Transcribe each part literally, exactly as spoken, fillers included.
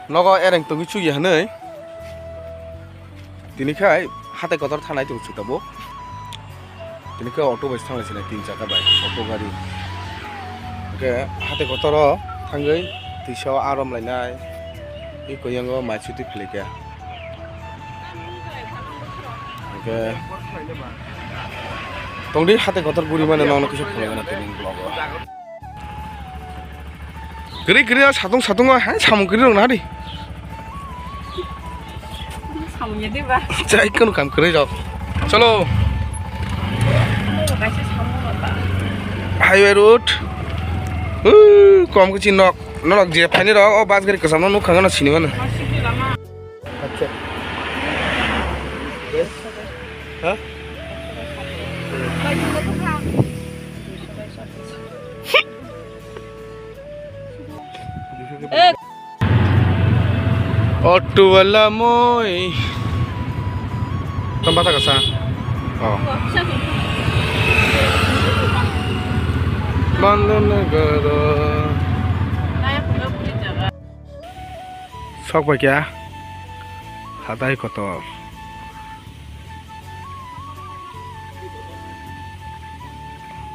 Nogo ereng tongwi chuya hwnwi. Tini khai hatai kotor thanai tong chuta bo. Tini khai auto bai thanglai sinai tin chaka bai auto gari. Hwnkhe hatai kotoro thangwi twisa o arom lainai. I koyango mai chuti philika. Hwnkhe tongdi hatai kotor guri mane nokno kisa phunukgana tini vlog o. Kwrwi kwrwi o satung satung o hai samung kwrwi rok nadi. Samung ya diba? Chai kunu kam kwrwi rok. Cholo. Kaisa samung rok ba. Highway road. Uh, kom kichi nok. Nok je phaini rok o bus gari kwcham no nukha gana sini mano. Masih di lama. Acha. Ha? Auto wala moi. Tong bata kasa. Oh. Bandhan garo. Sok bai kya? Hatai kotor.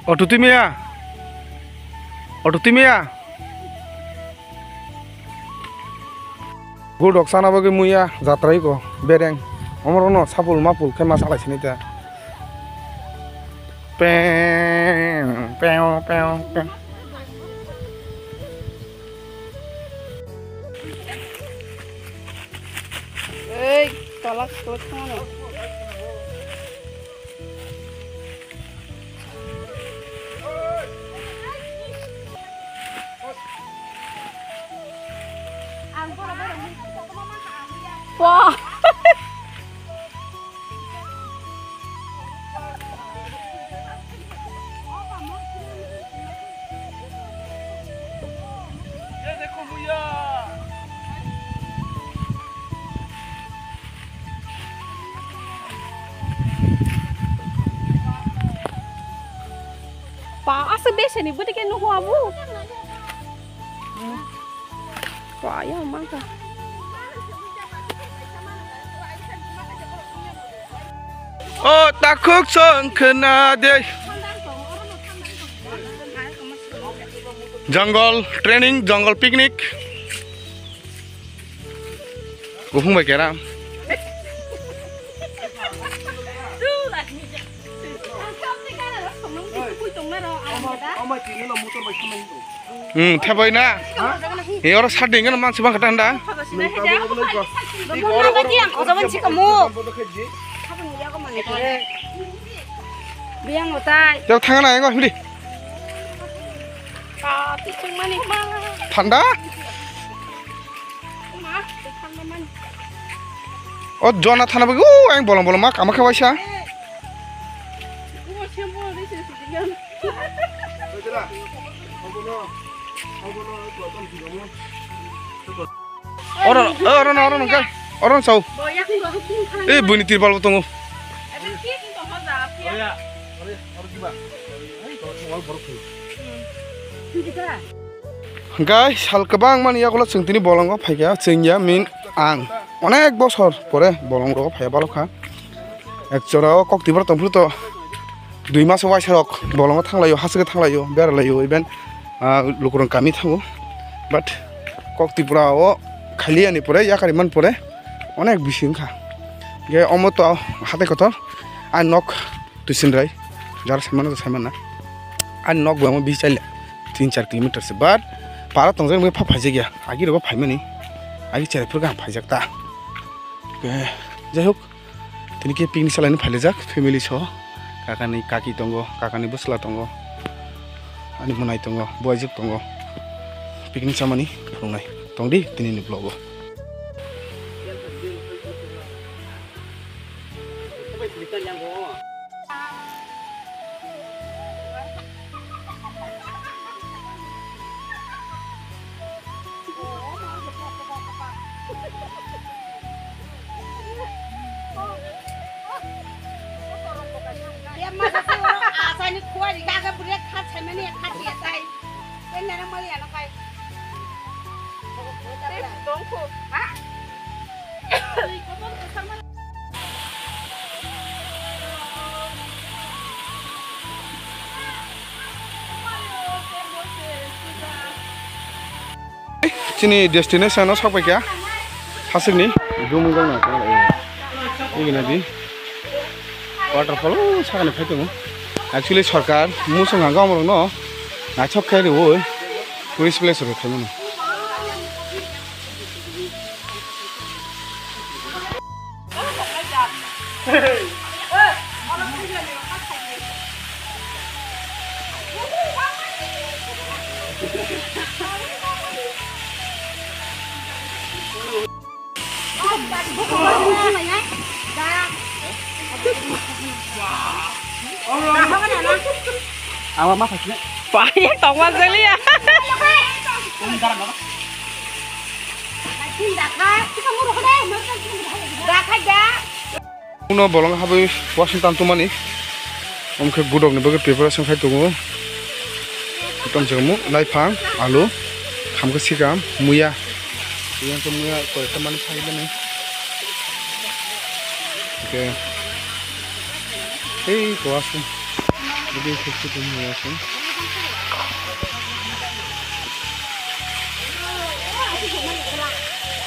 Auto twi maya? Auto twi maya? Gudok sana bagwi muya jatra iko bereng. Omorono sapul mapul khe ma salai sini ta. Peng, peng, peng, peng. Ei, talak talak mana? Wah. Pa, asa bese ni budi ke nuhu abu. Pa, ya mangka. O takhuk song khna de. Jungle training, jungle picnic. Kuphung bai keram. Hmm, thebai na. Ni oro sat ding gana mansi bang kata anda. Teo thangana engo himdi. Thanda? O jona thana bagwi o ang bolong bolong ma kama khe waisa. Oro, oro no, oro no, kai. Oro no sao. E buni tirbal bo tongo. Hwnkhe sal kwbangmani yagulo chwng tini bolongo phaikha, chwng ya min ang onek bosor pore bolongrogo phaiya balokha. Ek jora o kok Tripura tongphuru to dui maso waisa rok bolongo thanglaio, hasike thanglaio, beralaio, even, ah, lukurok kami thango. But kok Tripura o khailiyani pore, yakari man pore onek bisi wngkha. Ge omo to hatai kotor, a nok Tuisinrai, jara saimano to saimana. Ani nok bo amo bichaila tin char kilometer se, but para tongjak nai pha phaijak ya. Agi rogo phaimani. Agi cherai phuru gam phaijak ta. Ke, jai hok, tini ke picnic salani phailajak, family so. Kakani kaki tongo, kakani bwsla tongo. Ani mwnai tongo, buaijwk tongo. Picnic chamani phunuknai. Tongdi tini ni vlog o. Chini destination o sokpaikha, haswkni. Dumung jang na, eh, igna di. Waterfall o sakani phai tongo. Actually, sarkar musung hangka omorokno naithok khe rwui tourist place rok khaimano. Ama ma phai. Paya tongma jeliya. Uno bolong habwi wasing tantumani. Omkhe gudokni bagwi preparation khai tongo. Tongchakmo, laiphang, alu, khamkhe sikam, muya. Yang khe muya koita mani phaimani. Oke. Hei, koasung. Ini khusi pun muya sung.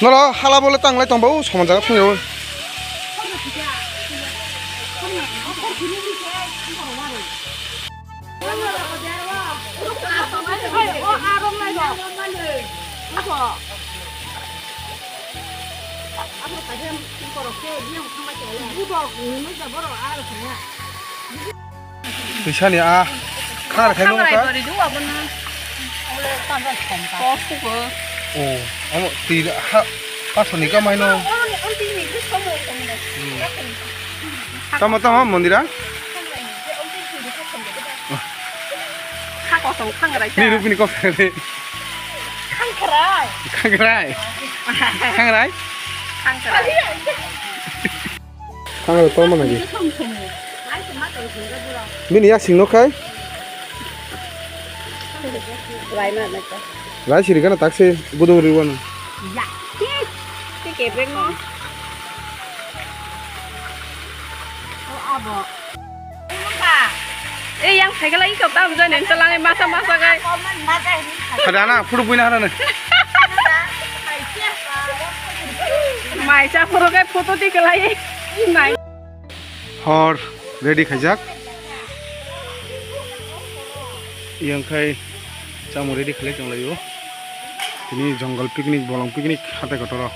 Noro hala bole tanglai tongbo, soman jaga thangyo. Twisani a khar khai nung kha. Kok kugo. O, amo twi ha pasoni kamai no. Tamo tamo mondira. Kha kosong khangrai. Ni rupini kosong. Khangrai. Khangrai. Khangrai. Khangrai. Khangrai tongma nagi. Bini ya singno khai. Rai siri gana taksi gudung riwano. Ya. Ti kebreng no. O abo. Ei, yang phaikhala iko tam jani talangi masa masa gai. Ada na photo buina hara ne. Mai cha photo gai photo di kelai. Nai. Hor ready khaijak. Yang khai chamung ready khalai tonglaio. Tini jungle picnic, bolong picnic hatai kotoro.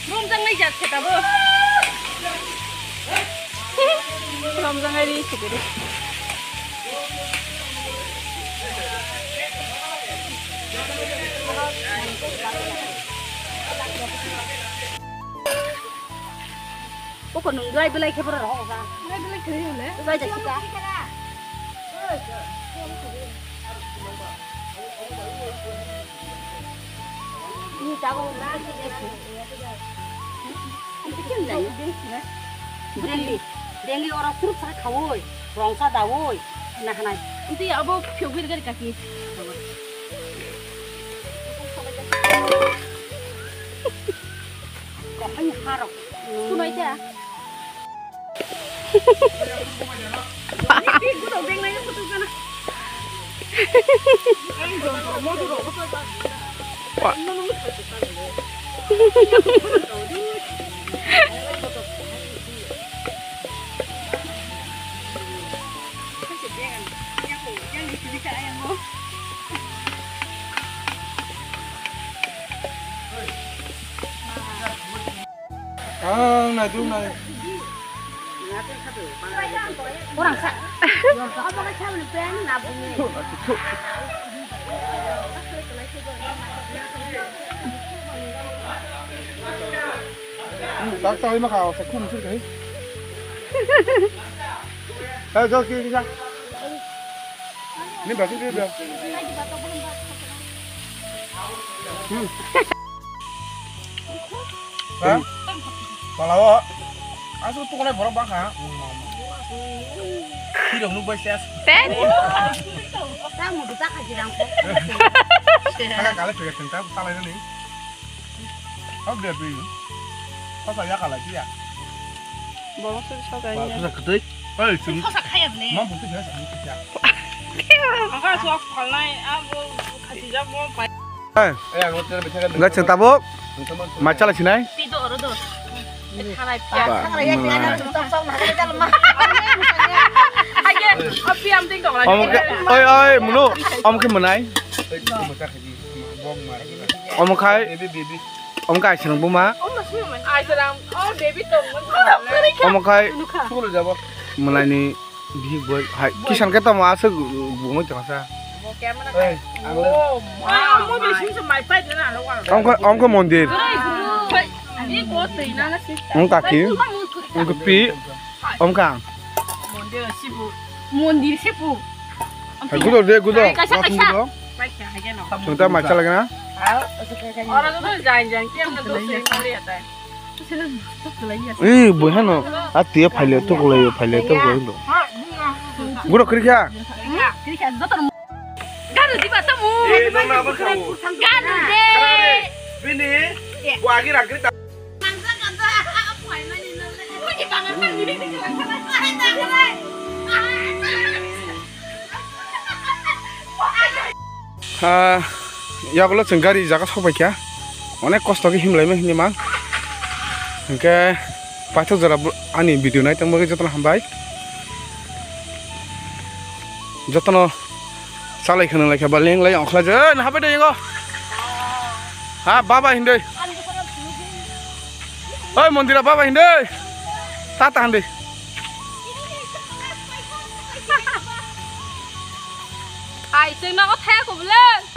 Romjak nai jat khe tabo. Romjak nai ri suguri. Koko nung dwai belai khe borok rohor kha. Dwai belai khe hole. Dwai da sika. Ni tabuk na. Dengli, dengli oro surup sa khawoi, rongsa dawoi, na hanai. Unti abo phiyok bir gari kaki. Kahai harok. Sunai ta. Ang naidung nai. Orang sa. Hmm, tak tahu mah kau sekum sih kai. Eh, jauh kiri kita. Ini bagus dia. Hmm. Ha? Pala o. Asal tu kau borok bangkha. Tirok nuk bai ses. Ten. Kamu tu tak haji dangko. Kala kala tu ya tentang talai ni. Hok dia tu. Kau saya kalah dia. Borok se sajai ya. Kau ketui. Hei, sini. Kau sakaya beli. Mampu tu biasa ni kerja. Angka suak palnai, abo khasi jak bo pai. Hei. Eh, ang hotel bicara. Enggak cerita bu. Macam lah sini. Pido oro do. Thanglai pia. Ba, thanglai ya, mana? Tong tong na kali jalma. Aye, api am ting tong lagi. Om ke, oi oi munu, om ke menai. Om khai. Om kai serang buma. Ai serang, oh baby tong. Om kai. Sukul jabo. Menai ni. Bihik boi hai kisan khe tamo aswk bumui tongsa. Hey, ang le- Oh, my. Amo bising se mai pai dena lo wa. Ongkha ongkha mondir. Ni ko tei na na si. Ong kaki. Ong pi. Ong kang. Mondir sipu. Mondir sipu. Hai gudo de gudo. Kaisa, kaisa. Gudo. Pai kya hai no. Chungta macha lagna. Ora to jang jang kiam na do se mari atai. Eh, boihano. Ati ya phaile to kolai, phaile to kolai do. Guro kiri kha. Ganu diba tamu. Eh, nong na ba kau. Ganu de. Bini. Wa agi rakri ta. Ah, yagulo chwng gari jaga sokbaikha. Onek kosto khe himlaima hinwi mang. Hinkhe paithak jora bo-, ani video naitong bagwi jotono hambai. Jotono chalai khwnang laikha ba leng lai ongkhlai je. Oi, nahabai de yango. Ha, baba hindoi. Oi, mondira baba hindoi. Tata hindoi. Ai, chwng nogo thaya kubulwng.